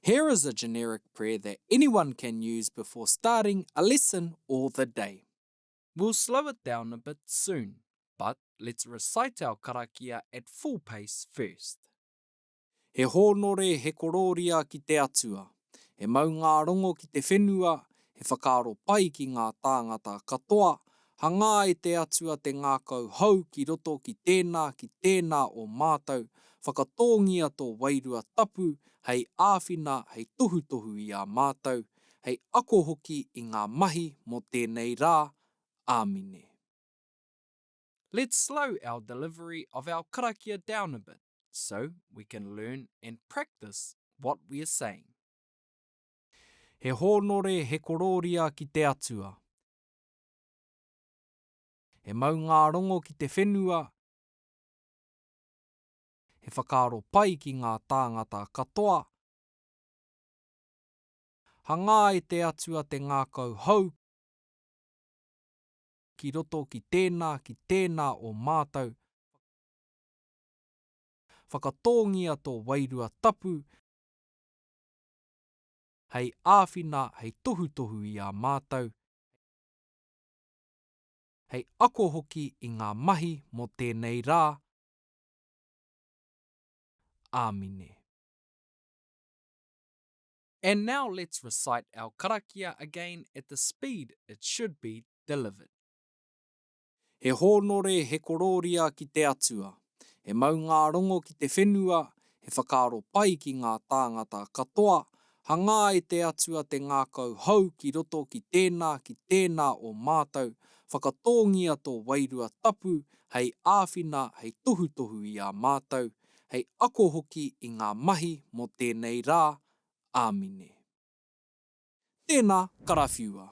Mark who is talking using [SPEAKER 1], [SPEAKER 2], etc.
[SPEAKER 1] Here is a generic prayer that anyone can use before starting a lesson or the day. We'll slow it down a bit soon, but let's recite our karakia at full pace first. He hōnore, he korōria ki te Atua. He maungārongo ki te whenua, he whakaaro pai ki ngā tāngata katoa, hangā e te Atua te ngākau hou ki roto ki tēnā, ki tēnā o mātou, whakatōngia tō Wairua Tapu hei āwhina, hei tohutohu i a mātou, hei ako hoki i ngā mahi mō tēnei rā. Āmine. Let's slow our delivery of our karakia down a bit so we can learn and practice what we're saying. He hōnore, he korōria ki te Atua. He maungārongo ki te whenua, he whakaaro pai ki ngā tāngata katoa. Hangā e te Atua te ngākau hou ki roto ki tēnā, ki tēnā o mātou. Whakatōngia tō Wairua Tapu hei āwhina, hei tohutohu i a mātou, hei ako hoki i ngā mahi mō tēnei rā. Āmine. And now let's recite our karakia again at the speed it should be delivered. He hōnore, he korōria ki te Atua. He maungārongo ki te whenua, he whakaaro pai ki ngā tāngata katoa, hangā e te Atua te ngākau hou ki roto ki tēnā, ki tēnā o mātou, whakatōngia tō Wairua Tapu hei āwhina, hei tohutohu i a mātou, hei ako hoki i ngā mahi mō tēnei rā. Āmine. Tēnā, karawhiua.